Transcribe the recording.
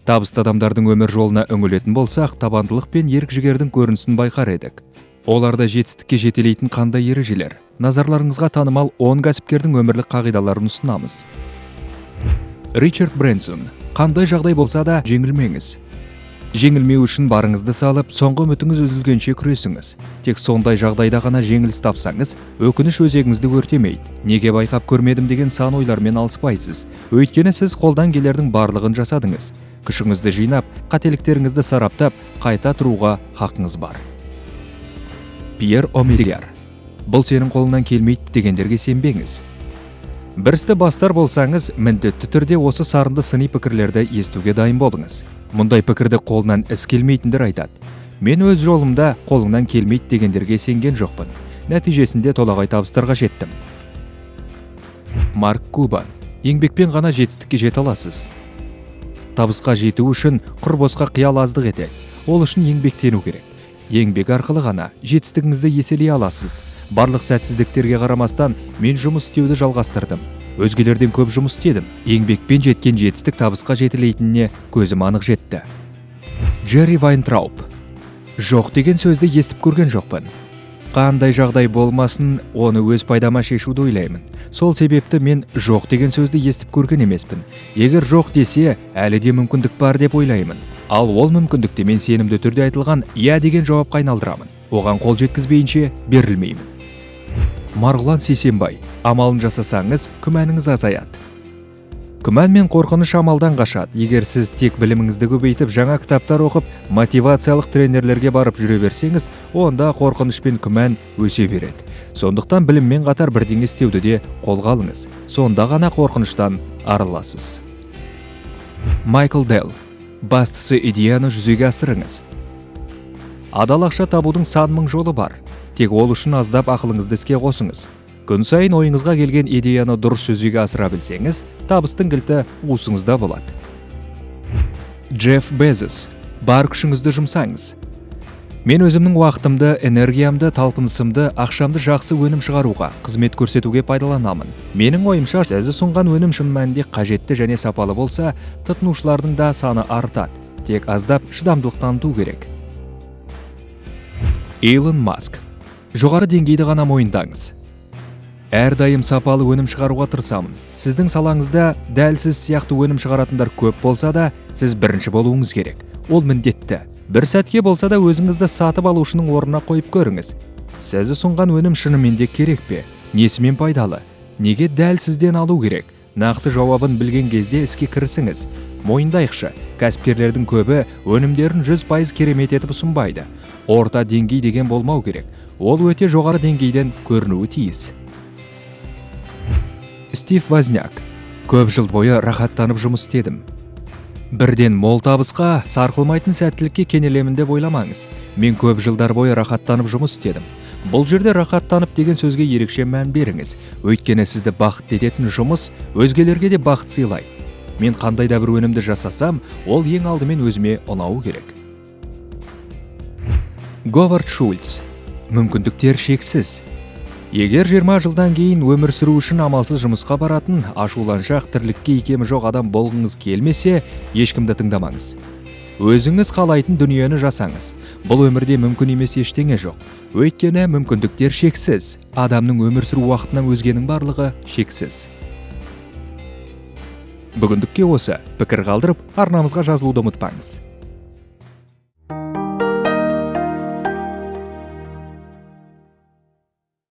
Табысты адамдардың өмір жолына үңілетін болсақ, табандылық пен ерік-жігердің көрінісін байқар едік. Оларда жетістікке жетелейтін қандай ережелер? Назарларыңызға танымал 10 кәсіпкердің өмірлік қағидаларын ұсынамыз. Ричард Брэнсон. Қандай жағдай болса да жеңілмеңіз. Жеңілмеу үшін барыңызды салып, соңғы үмітіңіз үзілгенше күресіңіз. Тек сондай жағдайда ғана жеңіліс тапсаңыз, өкініш өзегіңізді өртемейді. Неге байқап көрмедім деген сан ойлармен алыспайсыз. Өйткені сіз қолдан келердің барлығын жасадыңыз. Күшіңізді жинап, қателіктеріңізді сараптап, қайта тұруға хақыңыз бар. Пьер Омедьяр. Бұл сенің қолыңнан келмейді дегендерге сенбеңіз. Бір істі бастар болсаңыз, міндетті түрде осы сарынды сыни пікірлерді естуге дайын болыңыз. Мұндай пікірді қолынан іс келмейтіндер айтады. Мен өз жолымда қолыңнан келмейді дегендерге сенген жоқпын. Нәтижесінде толағай табыстарға жеттім. Марк Кубан. Еңбекпен ғана жетістікке жете аласыз. Табысқа жету үшін құр босқа қиял аздық етеді. Ол үшін еңбектену керек. Еңбек арқылы ғана жетістігіңізді еселей аласыз. Барлық сәтсіздіктерге қарамастан мен жұмыс істеуді жалғастырдым. Өзгелерден көп жұмыс істедім. Еңбекпен жеткен жетістік табысқа жетелейтініне көзім анық жетті. Джерри Вайнтрауб. Жоқ деген сөзді естіп көрген жоқпын. Қандай жағдай болмасын, оны өз пайдама шешуді ойлаймын. Сол себепті мен жоқ деген сөзді естіп көрген емеспін. Егер жоқ десе, әлі де мүмкіндік бар деп ойлаймын. Ал ол мүмкіндікті мен сенімді түрде айтылған иә деген жауапқа айналдырамын. Оған қол жеткізбейінше берілмеймін. Марғұлан Сейсембай. Амалын жасасаңыз, күмәніңіз азаяды. Күмән мен қорқыныш амалдан қашады. Егер сіз тек біліміңізді көбейтіп, жаңа кітаптар оқып, мотивациялық тренерлерге барып жүре берсеңіз, онда қорқыныш пен күмән өсе береді. Сондықтан біліммен қатар бірдеңе істеуді де қолға алыңыз. Сонда ғана қорқыныштан арыласыз. Майкл Делл. Бастысы идеяны жүзеге асырыңыз. Адал ақша табудың сан мың жолы бар. Тек ол үшін аздап ақылыңызды іске қосыңыз. Күн сайын ойыңызға келген идеяны дұрыс жүзеге асыра білсеңіз, табыстың кілті уысыңызда болады. Джефф Безос. Бар күшіңізді жұмсаңыз. Мен өзімнің уақытымды, энергиямды, талпынысымды, ақшамды жақсы өнім шығаруға, қызмет көрсетуге пайдаланамын. Менің ойымша, сіз ұсынған өнім шын мәнінде қажетті және сапалы болса, тұтынушылардың да саны артады. Тек аздап шыдамдылық таныту керек. Илон Маск. Жоғары деңгейді ғана мойындаңыз. Әрдайым сапалы өнім шығаруға тырысамын. Сіздің салаңызда дәл сіз сияқты өнім шығаратындар көп болса да, сіз бірінші болуыңыз керек. Ол міндетті. Бір сәтке болса да өзіңізді сатып алушының орнына қойып көріңіз. Сіз ұсынған өнім шынымен де керек пе? Несімен пайдалы? Неге дәл сізден алу керек? Нақты жауабын білген кезде іске кірісіңіз. Мойындайықшы, кәсіпкерлердің көбі өнімдерін 100% керемет етіп ұсынбайды. Орта деңгей деген болмау керек. Ол өте жоғары деңгейден көрінуі тиіс. Стив Возняк. Көп жыл бойы рахаттанып жұмыс істедім. Бірден мол табысқа, сарқылмайтын сәттілікке кенелемін деп ойламаңыз. Мен көп жылдар бойы рахаттанып жұмыс істедім. Бұл жерде рахаттанып деген сөзге ерекше мән беріңіз. Өйткені сізді бақытты ететін жұмыс өзгелерге де бақыт сыйлайды. Мен қандай да бір өнімді жасасам, ол ең алдымен өзіме ұнауы керек. Говард Шульц. Мүмкіндіктер шексіз. Егер 20 жылдан кейін өмір сүру үшін амалсыз жұмысқа баратын, ашуланшақ, тірлікке икемі жоқ адам болғыңыз келмесе, ешкімді тыңдамаңыз. Өзіңіз қалайтын дүниені жасаңыз. Бұл өмірде мүмкін емес ештеңе жоқ. Өйткені мүмкіндіктер шексіз. Адамның өмір сүру уақытынан өзгенің барлығы шексіз. Бүгіндікке осы. Пікір қалдырып, арнамызға жазылуды ұмытпаңыз.